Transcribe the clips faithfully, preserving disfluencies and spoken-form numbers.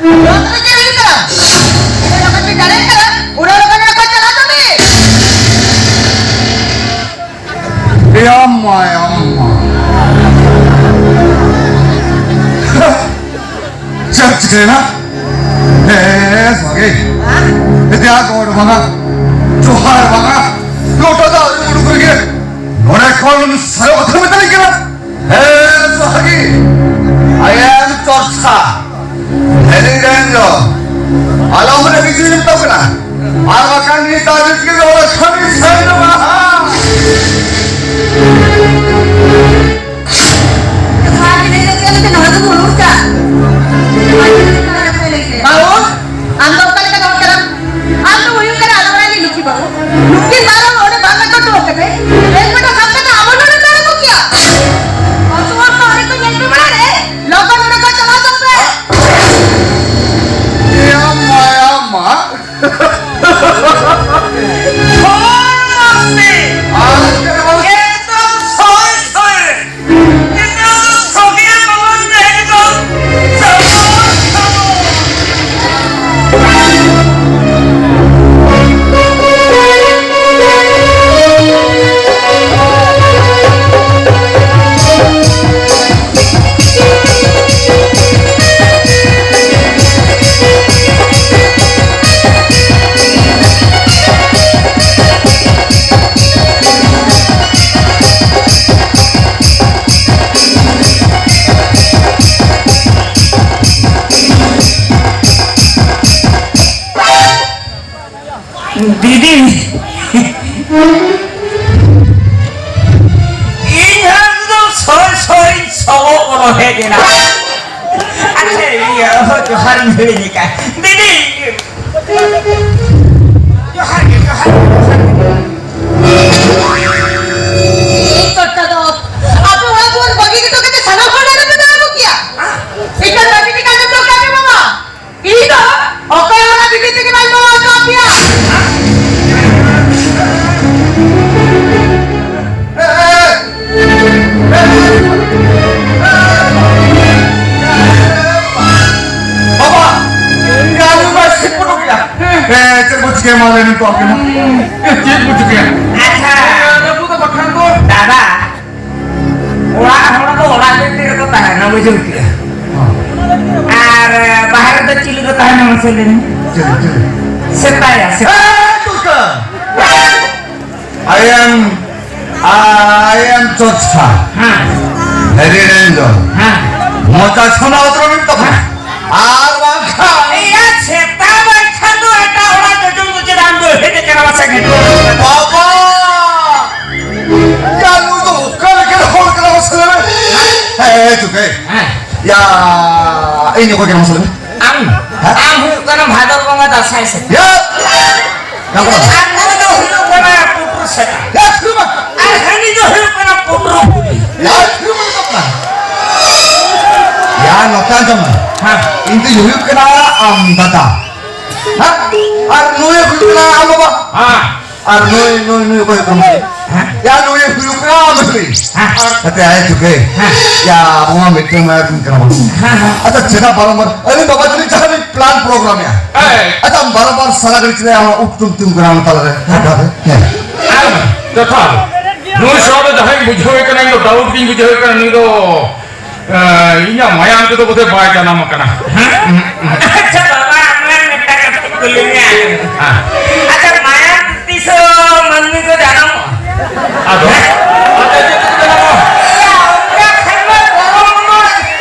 ᱱᱚᱣᱟ ᱫᱚ ᱪᱮᱫ ᱦᱩᱭᱩᱜ ᱠᱟᱱᱟ? ᱤᱱᱟᱹ ᱞᱚᱜᱚᱱ ᱵᱤᱱ ᱫᱟᱲᱮᱭᱟᱜ ᱠᱟᱱᱟ, ᱩᱱᱟᱹᱜ ᱞᱚᱜᱚᱱ ᱨᱚᱠᱚᱡ ᱪᱟᱞᱟᱣ ᱛᱟᱵᱤᱱ᱾ ᱮ ᱟᱢ ᱢᱟᱭ, ᱟᱢ ᱢᱟ᱾ ᱪᱮᱫ ᱪᱤᱠᱟᱹᱭᱮᱱᱟ? ᱦᱮᱸ, ᱥᱚᱦᱟᱜᱤ᱾ ᱮᱛᱮᱭᱟ ᱜᱚᱰ ᱵᱟᱝᱟ, ᱡᱚᱦᱟᱨ ᱵᱟᱝᱟ, ᱞᱚᱴᱟ ᱫᱟᱜ ᱨᱮ ᱩᱰᱩᱠ ᱨᱮᱜᱮ ᱱᱚᱰᱮ ᱠᱷᱚᱱ ᱥᱟᱭᱚ ᱠᱟᱛᱷᱟ ᱢᱮᱛᱟᱞᱤᱧ ᱠᱟᱱᱟ᱾ ᱦᱮᱸ, ᱥᱚᱦᱟᱜᱤ᱾ I am ᱪᱚᱨᱪᱷᱟ᱾ ᱦᱮᱨᱤ ᱨᱮᱱ ᱫᱚ ᱟᱞᱚᱢ ᱨᱮ ᱵᱤᱡᱽᱞᱤ ᱢᱮᱛᱟᱜ ᱠᱟᱱᱟ᱾ ᱟᱨ ᱵᱟᱠᱷᱟᱱ ᱱᱤᱛ ᱟᱡ ᱜᱮ ᱚᱲᱟᱜ ᱠᱷᱚᱱ ᱥᱟᱭᱤᱰ ᱵᱟᱦᱟ᱾ ᱵᱟᱹᱵᱩ, ᱟᱢ ᱫᱚ ᱚᱠᱟ ᱞᱮᱠᱟᱱ ᱦᱚᱲ ᱠᱟᱱᱟᱢ? ᱟᱢ ᱫᱚ ᱦᱩᱭᱩᱜ ᱠᱟᱱᱟ ᱟᱞᱟᱝ ᱨᱮᱱ ᱞᱩᱠᱷᱤ ᱵᱟᱹᱵᱩ᱾ ᱱᱩᱠᱤᱱ ᱵᱟᱨ ᱦᱚᱲ ᱚᱸᱰᱮ ᱵᱟᱝ ᱟᱠᱚ ᱦᱚᱴᱚ ᱠᱟᱛᱮ, ᱨᱮᱞ ᱯᱟᱴᱟ ᱥᱟᱵ ᱠᱟᱛᱮ ᱟᱵᱚ ᱱᱚᱰᱮ ᱢᱮᱱᱟᱜ ᱠᱚ ᱜᱮᱭᱟ᱾ ᱚᱛ ᱦᱚᱲ ᱠᱚ ᱚᱸᱰᱮ ᱠᱚ ᱧᱮᱞ ᱯᱮ ᱢᱟᱲᱟᱝ ᱨᱮ, ᱞᱚᱜᱚᱱ ᱱᱚᱰᱮ ᱠᱷᱚᱱ ᱪᱟᱞᱟᱣ ᱛᱟᱵᱚᱱ ᱯᱮ᱾ ᱮ ᱟᱢ ᱢᱟ, ᱮ ᱟᱢ ᱢᱟ᱾ ᱦᱚᱲ ᱢᱟᱥᱮ᱾ ᱟᱨ ᱪᱮᱫ ᱵᱚᱞ? ᱮᱠᱫᱚᱢ ᱥᱚᱭ ᱥᱚᱭ᱾ ᱮᱠᱫᱚᱢ ᱥᱚᱜᱮ ᱵᱟᱵᱚᱱ ᱮᱠᱫᱚᱢ ᱥᱚᱢᱚᱨᱛᱷᱚᱱ᱾ ᱫᱤᱫᱤ, ᱤᱧ ᱦᱚᱸ ᱮᱠᱫᱚᱢ ᱥᱚᱭ ᱥᱚᱭ ᱥᱚᱵᱚᱜ ᱵᱚᱞᱚ ᱦᱮᱡ ᱮᱱᱟ᱾ ᱟᱪᱪᱷᱟ, ᱤᱭᱟᱹ, ᱡᱚᱦᱟᱨ ᱤᱧ ᱦᱤᱲᱤᱧ ᱟᱠᱟᱫ᱾ ᱫᱤᱫᱤ, ᱡᱚᱦᱟᱨ ᱜᱮ, ᱡᱚᱦᱟᱨ ᱜᱮ, ᱡᱚᱦᱟᱨ ᱜᱮ᱾ ᱤᱧ ᱠᱚᱴᱟ ᱫᱚ ᱟᱯᱮ ᱚᱲᱟᱜ ᱫᱩᱣᱟᱹᱨ ᱵᱟᱹᱜᱤ ᱦᱚᱴᱚ ᱠᱟᱛᱮ ᱥᱟᱱᱟᱢ ᱦᱚᱲ ᱱᱚᱰᱮ ᱯᱮ ᱫᱟᱬᱟ ᱟᱹᱜᱩ ᱠᱮᱭᱟ᱾ ᱤᱧ ᱫᱚ ᱵᱟᱹᱜᱤ ᱞᱮᱠᱟ ᱜᱮ ᱫᱚᱨᱠᱟᱨ ᱜᱮ ᱵᱟᱵᱟ᱾ ᱤᱧ ᱫᱚ ᱚᱠᱚᱭ ᱦᱚᱸ ᱚᱱᱟ ᱵᱤᱴᱤ ᱛᱮᱜᱮ ᱵᱟᱹᱧ ᱵᱚᱞᱚ ᱦᱚᱪᱚ ᱟᱯᱮᱭᱟ᱾ ᱵᱟᱵᱟ, ᱱᱤᱛᱚᱜ ᱟᱯᱮ ᱦᱚᱸ᱾ ᱮ, ᱪᱮᱫ ᱠᱚ ᱪᱤᱠᱟᱹᱭᱟ? ᱟᱪᱪᱷᱟ᱾ ᱮ, ᱟᱵᱚ ᱫᱚ ᱵᱟᱠᱷᱟᱱ ᱫᱚ᱾ ᱫᱟᱫᱟ, ᱚᱲᱟᱜ ᱦᱚᱲ ᱫᱚ ᱚᱲᱟᱜ ᱵᱷᱤᱛᱤᱨ ᱨᱮᱠᱚ ᱛᱟᱦᱮᱱᱟ, ᱵᱩᱡᱷᱟᱹᱣ ᱠᱮᱜᱼᱟ? ᱟᱨ, ᱮ, ᱵᱟᱦᱨᱮ ᱫᱚ ᱪᱤᱞᱤ ᱠᱚ ᱛᱟᱦᱮᱱᱟ, ᱢᱟᱥᱮ ᱞᱟᱹᱭ ᱢᱮ? ᱪᱤᱞᱤ, ᱪᱤᱞᱤ? ᱥᱮᱛᱟᱭᱟ, ᱥᱮᱛᱟ᱾ ᱮ, ᱛᱩᱨᱠᱟᱹ! I am, I am ᱪᱚᱨᱪᱟ᱾ ᱦᱮᱸ᱾ ᱦᱮᱨᱤ ᱨᱮᱧᱡᱚ᱾ ᱦᱮᱸ᱾ ᱢᱚᱪᱟ ᱪᱷᱚᱱᱟ ᱩᱛᱨᱚ ᱢᱤᱫ ᱛᱟᱵᱚᱱᱟ᱾ ᱟᱨ ᱵᱟᱝᱠᱷᱟᱱ ᱮᱭᱟ, ᱥᱮᱛᱟ ᱵᱟᱝᱠᱷᱟᱱ ᱫᱚ ᱮᱴᱟᱜ ᱚᱲᱟᱜ ᱡᱚᱡᱚᱢ ᱫᱚ ᱪᱮᱫ ᱟᱢ ᱫᱚ ᱦᱮᱡ ᱟᱠᱟᱱᱟ ᱢᱟᱥᱮ ᱜᱮ? ᱵᱟᱵᱟ! ᱭᱟ, ᱱᱩᱭ ᱫᱚ ᱚᱠᱟ ᱞᱮᱠᱟᱱ ᱦᱚᱲ ᱠᱟᱱᱟ ᱢᱟᱥᱮ ᱞᱟᱹᱭ ᱢᱮ? ᱦᱮᱸ, ᱦᱮᱸ, ᱪᱩᱯ, ᱦᱮᱸ᱾ ᱦᱮᱸ᱾ ᱭᱟ, ᱤᱧ ᱚᱠᱚᱭ ᱠᱟᱱᱟ ᱢᱟᱥᱮ ᱞᱟᱹᱭ ᱢᱮ? ᱟᱢ, ᱦᱮᱸ? ᱟᱢ ᱦᱩᱭᱩᱜ ᱠᱟᱱᱟ ᱵᱷᱟᱫᱚᱨ ᱵᱚᱸᱜᱟ ᱫᱟᱸᱥᱟᱭ ᱥᱮᱛᱟ᱾ ᱭᱟ! ᱜᱟᱱᱚᱜ ᱠᱟᱱᱟ᱾ ᱟᱨ ᱱᱩᱭ ᱫᱚ ᱦᱩᱭᱩᱜ ᱠᱟᱱᱟ ᱯᱩᱴᱩᱨ ᱥᱮᱛᱟ᱾ ᱭᱟ, ᱛᱷᱤᱨ ᱢᱟ᱾ ᱟᱨ ᱦᱟᱹᱱᱤ ᱫᱚ ᱦᱩᱭᱩᱜ ᱠᱟᱱᱟ ᱯᱩᱴᱩᱨ ᱯᱩᱴᱤ᱾ ᱭᱟ, ᱛᱷᱤᱨ ᱢᱟ, ᱜᱟᱱᱚᱜ ᱠᱟᱱᱟ᱾ ᱭᱟ, ᱱᱚᱛᱮ ᱟᱸᱡᱚᱢ ᱢᱮ᱾ ᱦᱮᱸ᱾ ᱤᱧ ᱫᱚᱧ ᱦᱩᱭᱩᱜ ᱠᱟᱱᱟ ᱟᱢ ᱫᱟᱫᱟ᱾ ᱦᱮᱸ? ᱟᱨ ᱱᱩᱭ ᱦᱩᱭᱩᱜ ᱠᱟᱱᱟ ᱟᱢ ᱵᱟᱵᱟ᱾ ᱦᱮᱸ᱾ ᱟᱨ ᱱᱩᱭ, ᱱᱩᱭ, ᱱᱩᱭ ᱚᱠᱚᱭ ᱠᱟᱱᱟ? ᱦᱮᱸ? ᱭᱟ, ᱱᱩᱭ ᱦᱩᱭᱩᱜ ᱠᱟᱱᱟ ᱟᱢ ᱵᱟᱹᱦᱩ᱾ ᱦᱮᱸ᱾ ᱟᱛᱮ ᱟᱭ ᱪᱩᱠᱮ᱾ ᱦᱮᱸ᱾ ᱭᱟ, ᱟᱵᱚ ᱢᱟ ᱢᱤᱫᱴᱟᱝ ᱢᱟᱭᱟᱢ ᱨᱮᱱ ᱠᱟᱱᱟ ᱵᱚᱱ᱾ ᱦᱮᱸ, ᱦᱮᱸ᱾ ᱟᱪᱪᱷᱟ, ᱪᱮᱫᱟᱜ ᱵᱟᱨᱚᱢᱵᱟᱨ ᱟᱹᱞᱤᱧ ᱵᱟᱵᱟ ᱛᱟᱹᱞᱤᱧ ᱡᱟᱦᱟᱸ ᱞᱤᱧ plan program ᱮᱜᱼᱟ? ᱦᱮᱸ᱾ ᱟᱪᱪᱷᱟ, ᱵᱟᱨᱚᱢᱵᱟᱨ ᱥᱟᱨᱟ ᱜᱷᱟᱹᱲᱤᱡ ᱪᱮᱫᱟᱜ ᱟᱢᱟᱜ ᱩᱯ ᱛᱩᱢ ᱛᱩᱢ ᱠᱟᱱᱟ ᱚᱱᱟ ᱛᱟᱞᱟᱨᱮ? ᱦᱮᱸ᱾ ᱦᱮᱸ᱾ ᱟᱨ ᱡᱚᱛᱷᱟᱛ᱾ ᱱᱩᱭ ᱥᱟᱶ ᱫᱚ ᱡᱟᱦᱟᱸᱭ ᱵᱩᱡᱷᱟᱹᱣᱮ ᱠᱟᱱᱟ, ᱤᱧ ᱫᱚ doubt ᱜᱤᱧ ᱵᱩᱡᱷᱟᱹᱣᱮ ᱠᱟᱱᱟ, ᱱᱩᱭ ᱫᱚ ᱮ, ᱤᱧᱟᱜ ᱢᱟᱭᱟᱢ ᱛᱮᱫᱚ ᱵᱚᱫᱷᱚᱭ ᱵᱟᱭ ᱡᱟᱱᱟᱢ ᱟᱠᱟᱱᱟ᱾ ᱟᱪᱪᱷᱟ ᱵᱟᱵᱟ, ᱟᱢ ᱞᱟᱝ ᱢᱤᱫᱴᱟᱝ ᱠᱟᱛᱷᱟᱧ ᱠᱩᱞᱤ ᱢᱮᱭᱟ᱾ ᱦᱮᱸ᱾ ᱟᱪᱪᱷᱟ, ᱢᱟᱭᱟᱢ ᱛᱮ ᱛᱤᱥ ᱦᱚᱸ ᱢᱟᱹᱱᱢᱤ ᱠᱚ ᱡᱟᱱᱟᱢᱚᱜᱼᱟ? ᱟᱫᱚ? ᱟᱫᱚ ᱪᱮᱫ ᱛᱮᱠᱚ ᱡᱟᱱᱟᱢᱚᱜᱼᱟ? ᱭᱟ, ᱚᱱᱠᱟ ᱠᱷᱟᱱ ᱢᱟ ᱜᱚᱨᱚᱢ ᱦᱚᱲᱢᱚ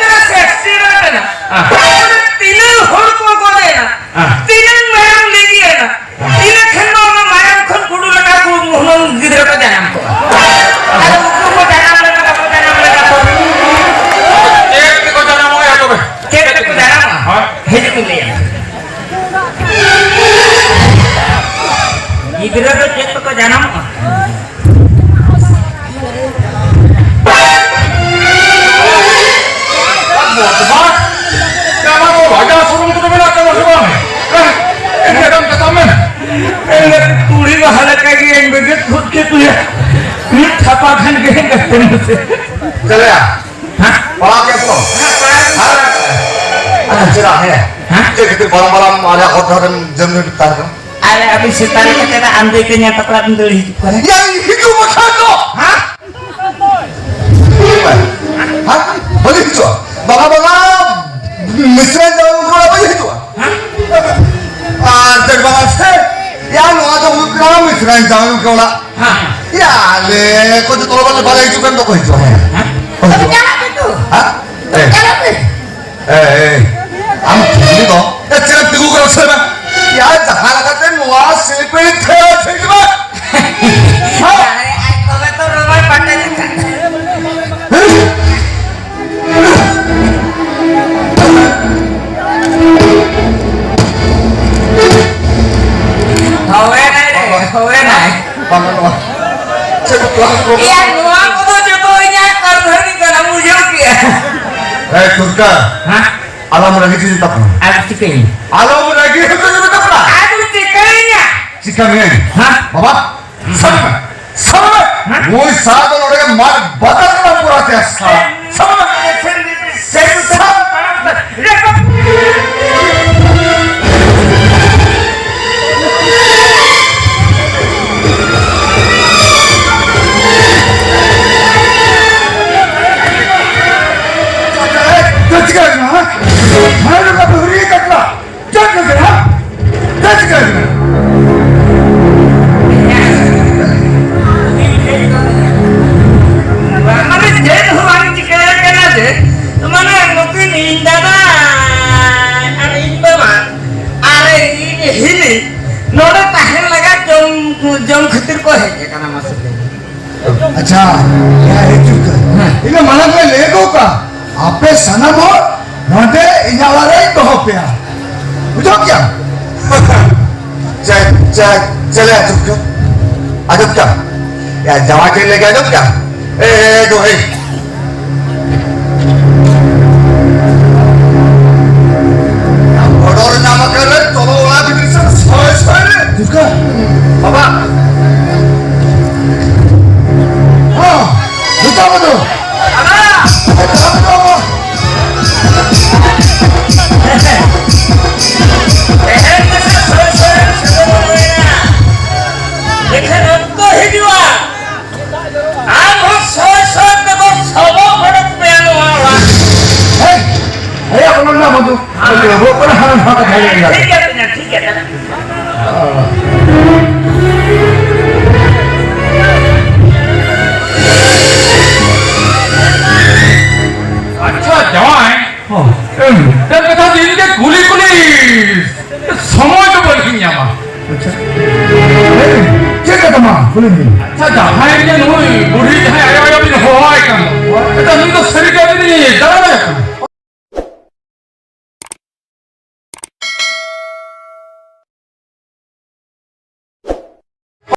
ᱮᱠᱥᱤᱰᱮᱱᱴ ᱮᱱᱟ᱾ ᱦᱮᱸ᱾ ᱚᱸᱰᱮ ᱛᱤᱱᱟᱹᱜ ᱦᱚᱲ ᱠᱚ ᱜᱚᱡ ᱮᱱᱟ, ᱦᱮᱸ᱾ ᱛᱤᱱᱟᱹᱜ ᱢᱟᱭᱟᱢ ᱞᱤᱸᱜᱤ ᱮᱱᱟ, ᱤᱱᱟᱹ ᱠᱷᱟᱱ ᱫᱚ ᱚᱱᱟ ᱢᱟᱭᱟᱢ ᱠᱷᱚᱱ ᱜᱩᱰᱩ ᱞᱮᱠᱟ ᱠᱚ ᱦᱩᱱᱟᱹᱝ ᱜᱤᱫᱽᱨᱟᱹ ᱠᱚ ᱡᱟᱱᱟᱢ ᱠᱚᱜᱼᱟ᱾ ᱟᱫᱚ ᱩᱱᱠᱩ ᱠᱚ ᱡᱟᱱᱟᱢ ᱞᱮᱱᱟ, ᱵᱟᱠᱚ ᱡᱟᱱᱟᱢ ᱞᱮᱱᱟ ᱛᱚ᱾ ᱪᱮᱫ ᱛᱮᱠᱚ ᱡᱟᱱᱟᱢᱚᱜᱼᱟ ᱛᱚᱵᱮ? ᱪᱮᱫ ᱛᱮᱠᱚ ᱡᱟᱱᱟᱢᱚᱜᱼᱟ? ᱦᱳᱭ᱾ ᱦᱤᱡᱩᱜ ᱤᱧ ᱞᱟᱹᱭᱟ᱾ ᱜᱤᱫᱽᱨᱟᱹ ᱫᱚ ᱪᱮᱫ ᱛᱮᱠᱚ ᱡᱟᱱᱟᱢᱚᱜᱼᱟ? ᱵᱚᱫᱢᱟᱥ! ᱡᱟᱢᱟ ᱫᱚ ᱵᱷᱟᱡᱟ ᱥᱩᱱᱩᱢ ᱠᱚᱫᱚ ᱢᱮᱱᱟᱜ ᱛᱟᱢᱟ ᱥᱮ ᱵᱟᱝ? ᱦᱮᱸ? ᱮᱱᱠᱷᱟᱱ ᱠᱟᱛᱷᱟ ᱢᱮ᱾ ᱮᱱᱠᱷᱟᱱ ᱠᱩᱲᱤ ᱵᱟᱦᱟ ᱞᱮᱠᱟ ᱜᱮ ᱮᱱ ᱵᱮᱜᱮᱫ ᱜᱚᱫ ᱠᱮᱫ ᱫᱚᱭᱟ᱾ ᱢᱤᱫ ᱛᱷᱟᱯᱟ ᱠᱷᱟᱱ ᱜᱮ ᱦᱮᱡ ᱠᱟᱛᱮ ᱢᱮᱥᱮ᱾ ᱪᱟᱞᱮᱭᱟ᱾ ᱦᱮᱸ? ᱯᱟᱲᱟᱣ ᱠᱮᱫ ᱠᱚ? ᱦᱮᱸ, ᱯᱟᱲᱟᱣ᱾ ᱦᱮᱸ? ᱟᱪᱪᱷᱟ, ᱪᱮᱫᱟᱜ? ᱦᱮᱸ? ᱦᱮᱸ? ᱪᱮᱫ ᱠᱷᱟᱹᱛᱤᱨ ᱵᱟᱨᱚᱢ ᱵᱟᱨᱚᱢ ᱟᱞᱮᱭᱟᱜ ᱦᱚᱨ ᱫᱷᱟᱨᱮᱢ ᱡᱚᱢ ᱧᱩ ᱛᱟᱦᱮᱸ ᱠᱟᱱᱟ? ᱟᱨ ᱟᱹᱵᱤᱱ ᱥᱮᱛᱟ ᱞᱮᱠᱟ ᱪᱮᱫᱟᱜ ᱟᱢ ᱫᱟᱹᱭ ᱠᱟᱹᱧ ᱧᱟᱢ ᱛᱟᱠᱚᱣᱟ ᱵᱤᱱ ᱫᱟᱹᱲ ᱦᱤᱡᱩᱜ ᱠᱟᱱᱟ? ᱭᱟ, ᱦᱤᱡᱩᱜ ᱵᱟᱠᱷᱟᱱ ᱫᱚ᱾ ᱦᱮᱸ? ᱦᱮᱸ? ᱵᱟᱹᱞᱤᱧ ᱦᱤᱡᱩᱜᱼᱟ᱾ ᱵᱟᱵᱟ, ᱵᱟᱵᱟ, ᱢᱤᱥᱨᱟᱧ ᱡᱟᱶᱟᱭ ᱩᱱᱠᱩ ᱚᱲᱟᱜ ᱵᱟᱹᱧ ᱦᱤᱡᱩᱜᱼᱟ᱾ ᱦᱮᱸ? ᱟᱨ ᱪᱮᱫ ᱵᱟᱝ ᱥᱮ? ᱭᱟ, ᱱᱚᱣᱟ ᱫᱚ ᱦᱩᱭᱩᱜ ᱠᱟᱱᱟ ᱢᱤᱥᱨᱟᱧ ᱡᱟᱶᱟᱭ ᱩᱱᱠᱩ ᱚᱲᱟᱜ᱾ ᱦᱮᱸ᱾ ᱭᱟ, ᱟᱞᱮ ᱠᱚ ᱡᱚᱛᱚ ᱦᱚᱲ ᱵᱟᱞᱮ, ᱵᱟᱞᱮ ᱦᱤᱡᱩᱜ ᱠᱟᱱ ᱫᱚᱠᱚ ᱦᱤᱡᱩᱜᱼᱟ᱾ ᱦᱮᱸ? ᱦᱮᱸ? ᱦᱮᱸ? ᱛᱚᱵᱮ ᱪᱟᱞᱟᱜ ᱯᱮ ᱛᱚ᱾ ᱦᱮᱸ? ᱮᱭ᱾ ᱪᱟᱞᱟᱜ ᱯᱮ᱾ ᱮᱭ, ᱮᱭ, ᱟᱢ ᱴᱷᱤᱠ ᱫᱚ, ᱮ, ᱪᱮᱫ ᱮᱢ ᱛᱤᱸᱜᱩ ᱠᱟᱱᱟ, ᱥᱮ ᱵᱟᱝ? ᱭᱟ, ᱡᱟᱦᱟᱸ ᱞᱮᱠᱟᱛᱮ ᱱᱚᱣᱟ ᱥᱤᱞᱯᱤᱧ ᱴᱷᱮᱱ ᱴᱷᱤᱠ ᱢᱮ᱾ ᱦᱮᱸ? ᱟᱨᱮ, ᱟᱡ ᱛᱚᱵᱮ ᱛᱚ ᱨᱚᱵᱟᱨ ᱯᱟᱴᱟ ᱞᱮᱠᱟ᱾ ᱦᱳᱭ ᱱᱟᱭ ᱨᱮ, ᱦᱳᱭ ᱱᱟᱭ᱾ ᱵᱟᱝ ᱜᱟᱱᱚᱜᱼᱟ᱾ ᱪᱮᱫ ᱠᱚ ᱠᱞᱟᱥ ᱠᱚ? ᱮᱭᱟ, ᱱᱚᱣᱟ ᱠᱚᱫᱚ ᱡᱚᱛᱚ ᱤᱧᱟᱹᱜ ᱠᱟᱹᱨᱫᱷᱟᱹᱱᱤ ᱠᱟᱱᱟ, ᱵᱩᱡᱷᱟᱹᱣ ᱠᱮᱜᱼᱟ᱾ ᱮ, ᱫᱩᱨᱜᱟ᱾ ᱦᱮᱸ? ᱟᱞᱚᱢ ᱨᱟᱹᱜᱤ ᱦᱚᱪᱚᱧ ᱛᱟᱵᱚᱱᱟ᱾ ᱟᱨ ᱪᱤᱠᱟᱹᱭᱟᱹᱧ? ᱟᱞᱚᱢ ᱨᱟᱹᱜᱤ ᱦᱚᱪᱚᱧ ᱛᱟᱵᱚᱱᱟ᱾ ᱟᱫᱚ ᱪᱤᱠᱟᱹᱭᱟᱹᱧᱟ? ᱪᱤᱠᱟᱹ ᱢᱮᱭᱟᱹᱧ? ᱦᱮᱸ? ᱵᱟᱵᱟ, ᱥᱟᱵ ᱢᱮ, ᱥᱟᱵ ᱢᱮ᱾ ᱦᱮᱸ? ᱱᱩᱭ ᱥᱟᱵ ᱫᱚ ᱱᱚᱰᱮ ᱜᱮ ᱢᱟᱨ ᱵᱟᱛᱟᱨ ᱠᱟᱱᱟ ᱯᱩᱨᱟ ᱛᱮ ᱥᱟᱵ᱾ ᱥᱟᱵ ᱢᱮ᱾ ᱢᱟᱱᱮ ᱪᱮᱫ ᱦᱚᱸ ᱵᱟᱝ ᱪᱤᱠᱟᱹ ᱟᱠᱟᱱᱟ ᱡᱮ, ᱢᱟᱱᱮ ᱱᱩᱠᱤᱱ ᱤᱧ ᱫᱟᱫᱟ ᱟᱨ ᱤᱧ ᱵᱟᱵᱟ ᱟᱨ ᱤᱧ ᱦᱤᱞᱤ ᱱᱚᱰᱮ ᱛᱟᱦᱮᱱ ᱞᱟᱜᱟ ᱡᱚᱢ, ᱡᱚᱢ ᱠᱷᱟᱹᱛᱤᱨ ᱠᱚ ᱦᱮᱡ ᱟᱠᱟᱱᱟ, ᱢᱟᱥᱮ ᱞᱟᱹᱭ ᱢᱮ᱾ ᱟᱪᱪᱷᱟ, ᱭᱟ, ᱦᱤᱡᱩᱜ ᱠᱟᱱ᱾ ᱦᱮᱸ᱾ ᱤᱧ ᱫᱚ ᱢᱟᱲᱟᱝ ᱨᱮ ᱞᱟᱹᱭ ᱟᱠᱚ ᱠᱟᱱ, ᱟᱯᱮ ᱥᱟᱱᱟᱢ ᱦᱚᱲ ᱱᱚᱰᱮ ᱤᱧᱟᱜ ᱚᱲᱟᱜ ᱨᱮᱧ ᱫᱚᱦᱚ ᱯᱮᱭᱟ᱾ ᱵᱩᱡᱷᱟᱹᱣ ᱠᱮᱭᱟ? ᱪᱮᱫ, ᱪᱮᱫ, ᱪᱮᱫ ᱞᱮ ᱟᱸᱡᱚᱢ ᱠᱮᱫ? ᱟᱸᱡᱚᱢ ᱠᱮᱫ? ᱭᱟ, ᱡᱟᱶᱟᱭ ᱴᱷᱮᱱ ᱞᱮ ᱟᱸᱡᱚᱢ ᱠᱮᱫ? ᱮ, ᱮ, ᱮ, ᱫᱚ, ᱮ᱾ ᱚᱰᱚᱨ ᱧᱟᱢ ᱟᱠᱟᱱ ᱨᱮ, ᱪᱚᱞᱚ ᱚᱲᱟᱜ ᱵᱷᱤᱛᱤᱨ ᱥᱮᱫ ᱥᱚᱭ ᱥᱚᱭ ᱨᱮ᱾ ᱫᱩᱨᱜᱟ᱾ ᱵᱟᱵᱟ᱾ ᱦᱚᱸ, ᱫᱩᱨᱜᱟ ᱵᱟᱹᱵᱩ᱾ ᱵᱟᱵᱟ᱾ ᱫᱩᱨᱜᱟ ᱵᱟᱹᱵᱩ᱾ ᱛᱮᱦᱮᱧ ᱜᱮᱥᱮ ᱥᱚᱭ ᱥᱚᱭ ᱨᱮ ᱥᱮᱞᱮᱫ ᱴᱷᱤᱠ ᱜᱮᱭᱟ ᱛᱚ, ᱴᱷᱤᱠ ᱜᱮᱭᱟ ᱛᱚ᱾ ᱟᱪᱪᱷᱟ ᱡᱟᱶᱟᱭ, ᱦᱚᱸ᱾ ᱢᱤᱫᱴᱟᱝ ᱠᱟᱛᱷᱟ ᱫᱤᱱ ᱜᱮ ᱠᱩᱞᱤ ᱠᱩᱞᱤ ᱥᱚᱢᱚᱭ ᱫᱚ ᱵᱟᱹᱞᱤᱧ ᱧᱟᱢᱟ᱾ ᱟᱪᱪᱷᱟ᱾ ᱞᱟᱹᱭ ᱵᱤᱱ, ᱪᱮᱫ ᱠᱟᱛᱷᱟ ᱢᱟ ᱠᱩᱞᱤ ᱵᱤᱱ? ᱟᱪᱪᱷᱟ, ᱡᱟᱦᱟᱸᱭ